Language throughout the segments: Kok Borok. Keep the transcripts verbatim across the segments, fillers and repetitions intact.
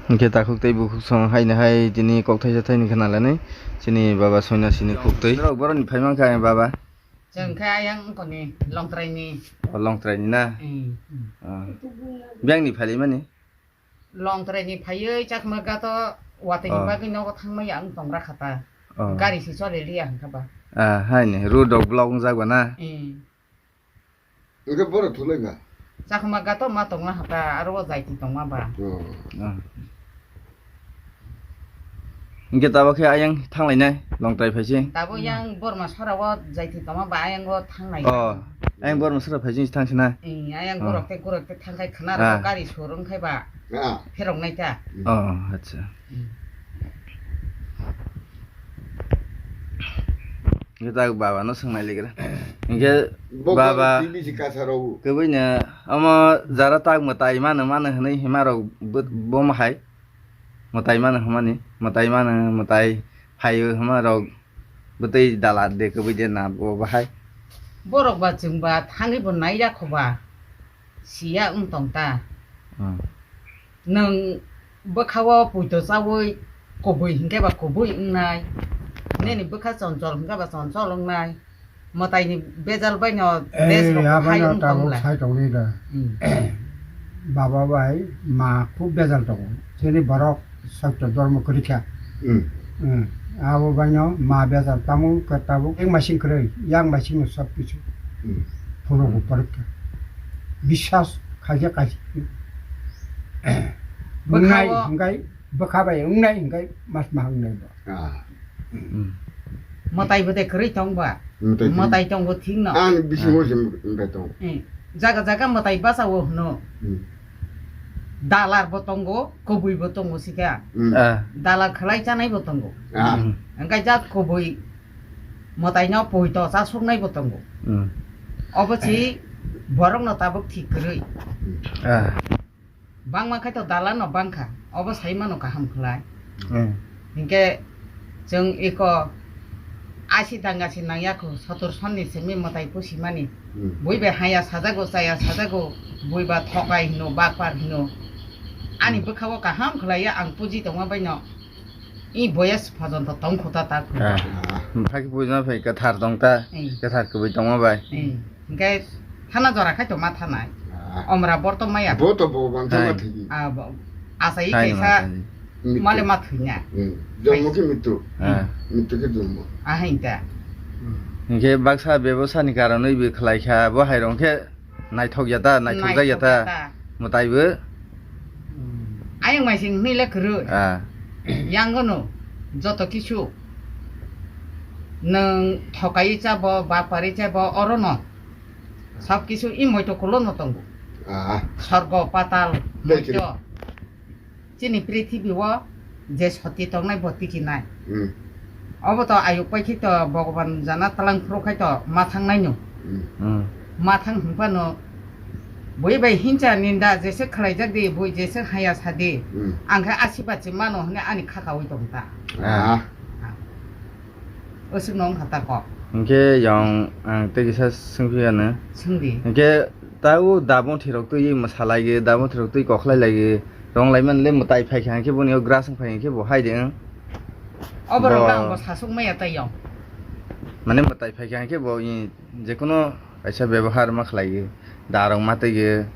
Hwnkhe takhuk tei bukhuk song haino hai tini kok thaisa thaini khna lanai chini baba soinasini khuk twi. Norok boroni phai mankha baba? Chwng khe ayang wngkoni Longtraini. O, Longtraini na? Hmm. Ah. Biyangni phailaimani? Longtraini phaiwi Chakma Gato watwi ni Oh. bagwi nogo thangmaya wng tongra kha ta. Oh. Gari se choli liya hwnkha ba. Ah, haini road rok block wngjak ba na? Hmm. Hwnkhe bono thulai ba? Chakma Gato ma tongma hata, aro o jaiti tongma ba. Oh. Ah. Hwnkhe tabo khe ayang thanglainai, Longtrai phaising? Tabo yang Borma sora o jaiti tongma ba, ayang o thanglai. Oh, ayang Borma sora phaising thangsinai? Eh, ayang Oh. gorok tei gorok tei thangkhai khna Ah. rw gari sorong khai ba. Ah. Pherok nai ta. Oh, acha. Hmm. Hwnkhe tak baba no swngnai ligra. Hwnkhe Bo baba T V si kasa rw. Kwbwino omo jara tak mwtai mano mano hwnwi hima rok bo, bo mahai. Mwtai mano hwnmani, mwtai mano, mwtai phaio hwnma rok bwtwi dala de kwbwi de na bo bahai. Borok ba chwng ba thangwi bo naira kho ba. Siya wng tong ta. Hmm. Nwng bwkha o puito chaui kubui hinkhe ba kubui wngnai. Nini bwkha chonchol hinkhe ba chonchol wngnai. Mwtaini bejal baino Eh, desh rok haino hai wng tabuk tongla. Sai tongwi da. Hmm. Baba bai ma khub bejal tongo. Chini borok sotto dhormo kwrwi kha. Hmm. Hmm. Abo baino ma bejal tamo khe tabuk ek masing kwrwi, yang masing no sob kichu. Hmm. Phuru bo porikha. Biswas khaikhe kaisa. Bwkha Wngnai o- hwnkhe bwkha bai wngnai hwnkhe mas ma wngnai bo. Ah. Hmm. Mwtai bwtai kwrwi tong ba? Mwtai kwrwi. Mwtai tongo thik no? Ang bisingo Ah. se mwtai tongo. Eh, jaga jaga mwtai basa o hwno. Hmm. Dalar bo tongo, kubui bo tongo sika. Hmm. Ah. Dalar khlai chanai bo tongo. Ah. Hmm. Hwnkhe jat kubui mwtai no poito cha suknai bo tongo. Hmm. Obo si borok no tabuk thik kwrwi. Hmm. Ah. Bangma khai to dalan no bangkha, obo sai mano kaham khlai. Hmm. Hinkhe chwng eko asi danga si nangya kho, sotor sonni simi mwtai pusi mani. Hmm. Bui bai haya sajago, chaya sajago, bui ba thokai hino, bakpar hino. Ani Hmm. bwkha o kaham khlai ya, ang puji tongma bai no. I boyes phajon to tong khuta ta khuta. Ah. Ah. Phaki puji ma phai kwthar tong ta, Hmm. kwthar kubui tongma bai. Hmm. Hingke thana jora khai to ma thanai. Ah. Omra bor to maya. Bo to bo bang Hai. Thangma thigi. Ah, bo. Asa i Hai, kaisa ma thagi. Male ma thwinya. Hmm. Jomo ke mitu. Ah. Mitu ke jomo. Ah, hai ta. Hingke baksa bebosa ni karonoi bi khlai kha, bo hai rong khe naithok ya ta, naithok jak ya ta. Naithok ya ta. Mwtai bo. Hmm. Ayang mai sing hwnwi le kwrwi. Ah. Yang gono joto kisu. Nwng thokai cha bo, bapari cha bo, oro no. Sab kisu i moito kulo no tongo. Ah. Sorgo, patal, Tei moito. Chini prithibi o je soti tongnai bo tiki nai. Hmm. Obo to ayuk pai khe to Bhogoban jana tlang phuru khai to ma thang nai no. Hmm. Hmm. Ma thang hwn phano bui bai hincha ninda jese khlai jak di, bui jese haya sa di. Hmm. Ang khe asiba se mano hwnwi ani khaka ui tong ta. Ah. Aswk no wngkha ta kok. Hwnkhe yang ang tei kisa swngphi ano. Swngdi. Hwnkhe ta o dabong thirok twi mwsa lai ge, dabong thirok twi kokhlai lai ge, rong lai man le mwtai phai kha hwnkhe boni o graswng phai hwnkhe bo hai de wng. Obo rok Bo- ang bo sasuk maya tai yong. Mane mwtai phai kha hwnkhe bo i jekono kaisa bebohar ma khlai ge. Da rok ma twi ge,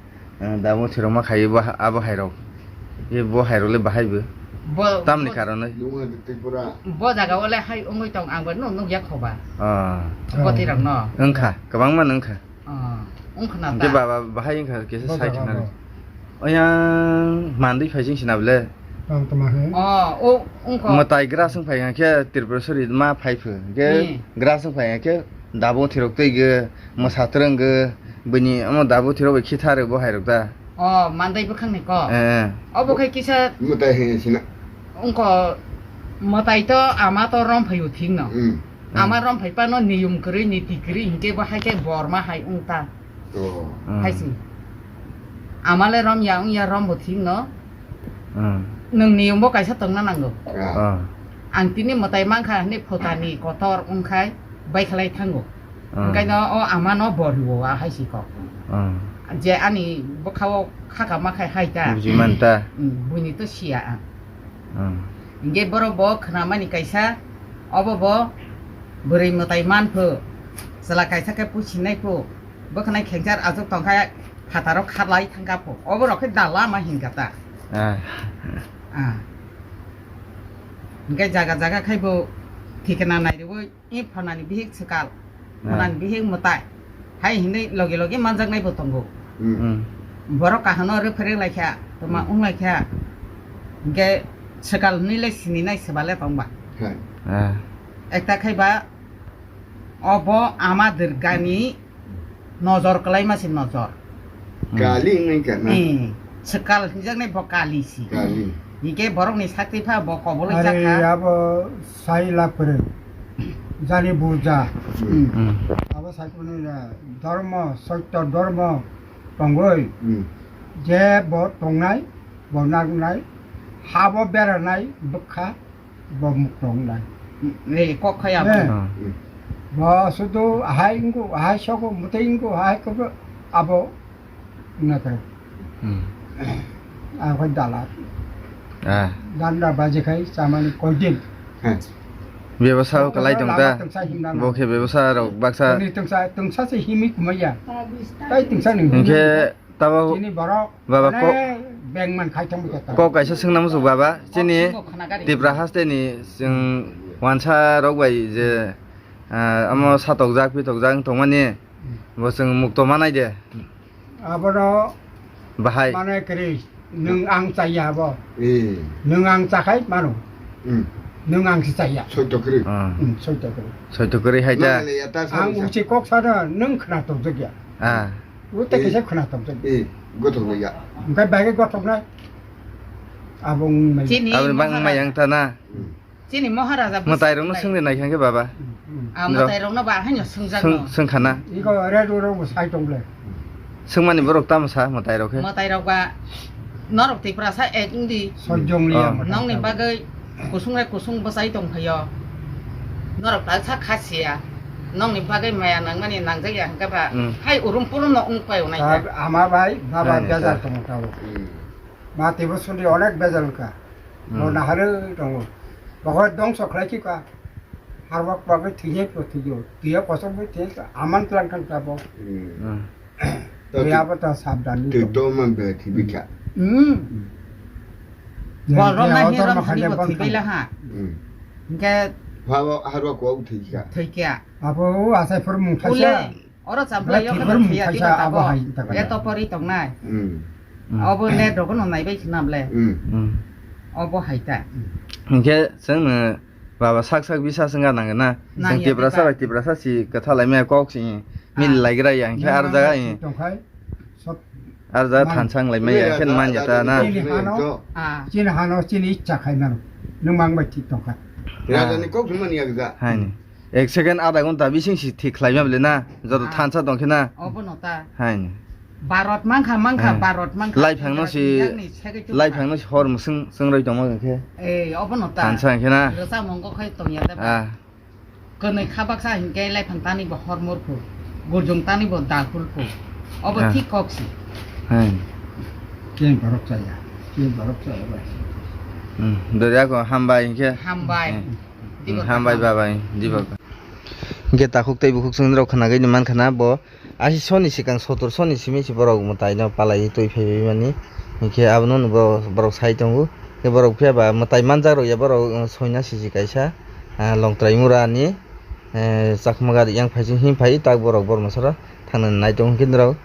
eh, da bo thwi rok ma khai bo ha-, abo hai rok. Ye bo hai rok le bahai bo. Bo, Tamni bo, karonoi. Nungna di Tripura. Bo jaga o le hai wngwi tong ang bo nuk, nuk ya kho ba. Ah. Bo twi rok no. Wngkha, kwbangma wngkha. Ah, wngkha na Hwnkhe ta? Baba bahai wngkha kisa Bo sai jaga khna. Bo. Oyang mandwi phai sing sina bole. Tang tama he. Oh, o, wngkha. Mwtai graswng phai hwnkhe Tripuraswari ma phai pho. Hwnkhe Hmm. graswng phai hwnkhe dabo thwi rok twi ge, mwsa twrwng ge, bini omo dabo thwi rok bai khitha rw bo hai rok da. Oh, mandai bwkhang ni ko? Eh. Obo khai kisa Mwtai he sina. Wngkha mwtai to ama to rom phai o thik no. Hmm. Ama Hmm. rom phai pano niyum kwrwi niti kwrwi hinkhe bo hai khe bor ma hai wng ta. Oh. Hmm. Hai si. Ama le rom ya wng ya rom bo thik no. Hmm. Nwng niyum bo kaisa tongna nango. Ah. Ah. Ang tini mwtai mankha hwnwi phutani kotor wngkhai bai khlai thango. Hmm. Hwnkhe no o ama no bor rwo a hai si kok. Hmm. Je ani bwkhao khaka ma khai hai ta. Buji man ta. Hmm, buini to siya ang. Hmm. Hingke borok bo khnamani kaisa, obo bo bwrwi mwtai man pho, chwla kaisa khe pusinai pho, bwkhanai khengchar aswk tongkha, phataro khalai thangkha pho, obo rok khe dala ma hinkha ta. Ah. Ah. Hingke jaga jaga khai bo thikna nai rwui. I phanani bihik swkal, ah, phanani bihik mwtai, hai hinwi logi logi manjaknai bo tongo. Hmm. Hmm. Borok kahano referee lai kha, toma, hmm, wng lai kha, hingke swkal hinwi le sini nai swbale tong ba. Hai. Ah. Ekta khai ba obo ama Durgani nojor kwlaima se nojor. Hmm. Kali wngwi kha na? Eh, swkal hinjaknai bo kali si. Kali. Hingke borokni sakti pha bo kobolo. Are, chakha. Abo sai lak kwrwi. Jani buja. Hmm. Hmm. Abo sai kwrwi na, dhormo, sotyo dhormo tongwi. Hmm. Je bo tongnai, bo nangnai, habo beranai bwkha, bo muk tongnai. Eh, kok khaya. Eh. Hmm. Bo sudu ahai wngkhu, ahai sogo, mwtai wngkhu, ahai kobo, abo wngna kwrwi. Hmm. Ang khe dala. Ah. Danda baji khai chamani koidin. Bebasa o kalai tong ta. Lama tongsa himna. Bo khe bebasa rok baksa. Tongni tongsa, tongsa se himi kumaya. Tai tongsa ni. Hingke tabo chini borok baba mane ko bengman khai tong bwkha ta. Kok kaisa swngnang muchuk baba. Chini kok swngo khana gari. Tipra haste ni chwng wansa rok bai je, ah, amo satokjak pitokjak wng tongmani. Hmm. Bo chwng mukto manai de. Abono bahai. Mane kwrwi, nwng ang chaya abo. Eh. Nwng ang chakhai mano. Hmm. Nwng ang se chaya. Soito kwrwi. Ah. Hmm, soito kwrwi. Soito kwrwi hai da. Mane le ya ta sa. Ang sa. Uchi kok sana nwng khna tongjakya. Ah. Ute kisa khna tongjakya. Eh, gothok le ya. Engkai bagi gothok nai. Abong mai. Chini aboni bang mai Maharaja. Ang ta na. Hmm. Chini Maharaja bwswk mwtai rokno khlai. Swngde nai kha khe baba. Ah, mwtai rokno ba haino swngjak no. Swng kha na. Iko red rok bo sai tong le. Swngmani borok tamo sa mwtai rok khe. Mwtai rok ba norok Tiprasa ek wngdi. Sojong liya. Oh. Nokni bagwi kusung re kusung bwchai tong phaio. Norok ta sa kha siya. Nokni bagwi maya nangmani nangjak ya hwnkhe ba. Hmm. Hai urum purum no wng pai o nai kha. Ama bai baba. Hai, bejar ta. Tongo tabo. Hmm. Ma tebo sundi onek bejar wngkha. Hmm. Bo naharwi tongo. Bohor dongso khlai khe ka. Harwak bagwi thwiya pho thwiyo. Thwiya kosong bai thwiya aman tlang thang ta bo. Hmm. Hmm. Thwiya bo ta sabdan ni twi tongo. To man be thwi bikha. Hmm. Hmm. Bol rok na hi rom thani bo thwi bai la ha. Hmm. Hingke harwak ko thwi kha. Thwi kha. Abo asai phur mung thaisa. Ule. Oro champlai yo kheno thwiya twi abo hai ta. Eto pori tongnai. Hmm. Obo net rok no naibai khnam le. Hmm. Hmm. Obo hai ta. Hingke chwng no baba sak sak bisa swngna nangna. Chwng Tiprasa bai Tiprasa si kwtha lai maya kok si mil lai gra ya hingke ar jaga i. Tongkhai. Ar jaga thansang lai maya khe man ya ta na. Chini hano, ah, chini hano chini icha khai nang. Nwng mang bai thik tongkha. Raja ni kok thumani ya gja. Hai ni. Ek second adha ghonta bising si thik khlaima bole na, joto thansa tong khe na. Obo no ta. Hai ni. Bharot mankha, mankha, hai. Bharot mankha. Lai phang no si, lai phang no si hor mwswng, swng roi tongma khe. Eh, obo no ta. Thansa khe na. Rwchapmung kok khai tong ya ta ba. Ah. Kwnwi kha baksa hinkhe lai phang tani bo hor mor phu, gurjung tani bo dal hul phu. Obo thik kok si. Hai. Ken borok chaya, ken borok chaya ba. Hmm, dori ako hambai hinkhe. Hambai. Hmm. Dibo hambai kaham. Babai, dibo. Hinkhe takhuk tei bukhuk chwng rok khna gwi man khana bo. Asi soni sikang sotor soni simi si borok mwtai no palai twi phaiwi mani. Hinkhe abono bo borok sai tongo. Hinkhe borok phiya ba mwtai manjak rok ya borok, uh, soina sisi kaisa, uh, Longtrai mura ni, uh, chakma gari yang phai him phai tak borok borma sara thangna nai tongo hinkhe norok.